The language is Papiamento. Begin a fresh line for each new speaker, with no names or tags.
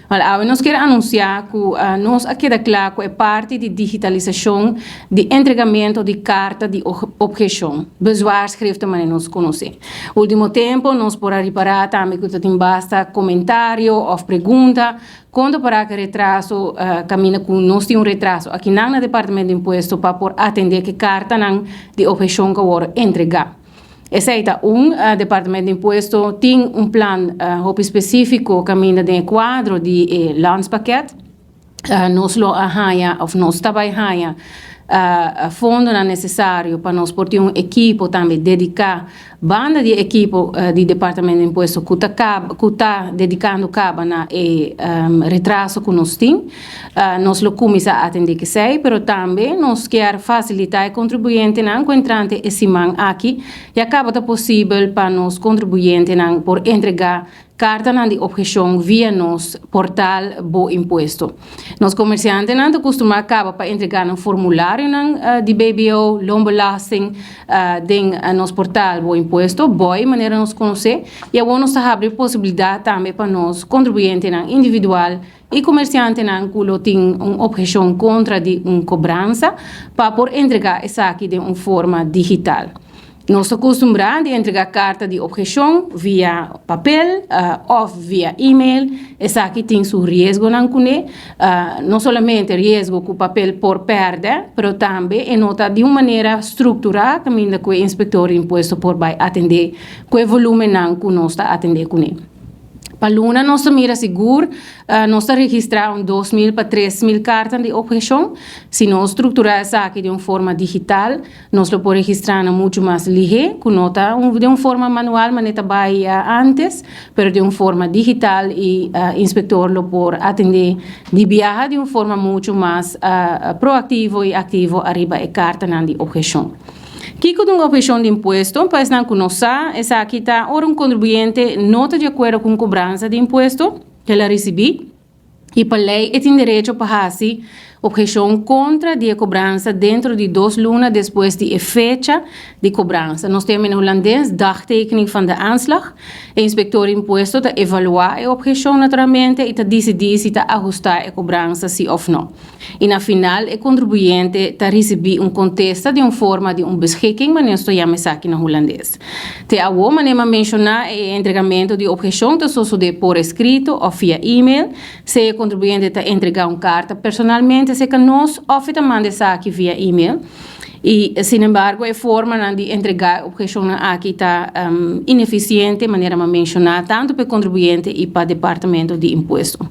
Wel, awe nos kier anuncia cu nos a keda cla cu e parti di digitalisacion di entregamento di carta di obhecion, bezwaarschriften manera nos conoce. Ultimo tempo nos por a ripara tambe cu ta tin basta comentario of pregunta con ta para cu e retraso, caminda cu nos tin un retraso akinan na Departamento di Impuesto pa por atende cu e cartanan di obhecion cu a worde entrega. Esei ta un, Departamento di Impuesto tin un plan hopi spesífiko kaminda den e kuadro di e landspakket. Nos lo a haña òf nos ta bai haña fondonan nesesario pa nos por tin un ekipo tambe dediká banda di e ekipo di Departamento di Impuesto ku ta ku ta dedikando kaba na e retraso ku nos tin. Nos lo kuminsá atendé kesei, pero tambe nos kier fasilitá e kontribuyentenan ku entrante e siman aki ya kaba ta posibel pa nos kontribuyentenan por entregá kartanan di opheshon via nos portal Bo Impuesto. Nos komersiantenan ta kustumá kaba pa entregá nan formularionan di BBO, loonbelasting, den nos portal Bo Impuesto, boi manera nos konosé, i awor nos ta habri posibilidat tambe pa nos kontribuyentenan individual i komersiantenan ku lo tin un opheshon kontra di un kobransa pa por entregá esaki den un forma digital. Nos ta kustumbrá di entregá karta di opheshon via papel òf via email. Esaki tin su riesgonan kuné, no solamente riesgo ku papel por pèrdè, pero tambe e no ta di un manera strukturá kaminda ku e inspektor di impuesto por bai atendé ku e volúmennan ku nos ta atendé kuné. Pa luna nos ta mira sigur nos ta registrá un 2000 pa 3000 karta di opheshon. Si nos strukturá esaki den un forma digital, nos lo por registrá nan muchu mas lihé ku no ta den un forma manual manera ta bai ántes, pero den un forma digital i inspektor lo por atendé di biaha di un forma muchu mas proaktivo i aktivo ariba e kartanan di opheshon. Kiko ta un obheshon di impuesto? Pa esnan ku no sa, esaki ta ora un kontribuyente no ta di akuerdo ku un kobransa di impuesto ku el a risibí i pa lei e tin derecho pa hasi obheshon kontra di e kobransa dentro di dos luna despues di e fecha di kobransa. Nos ta yama na hulandes dagtekening van de aanslag. E inspektor di impuesto ta evaluá e obheshon naturalmente i ta disidí si ta ahustá e kobransa si òf no. I na final e kontribuyente ta risibí un kontesta den un forma di un beschikking, manera nos ta yama esaki na hulandes. Te awor, manera mi a menshoná, e entregamentu di opheshon ta sosodé por eskrito òf via email. Sea e kontribuyente ta entregá un karta personalmente serka nos òf e ta manda esaki via email. I, sinembargo, e formanan di entregá e opheshonnan aki ta inefisiente, manera mi a menshoná, tantu pa e kontribuyente i pa Departamento di Impuesto.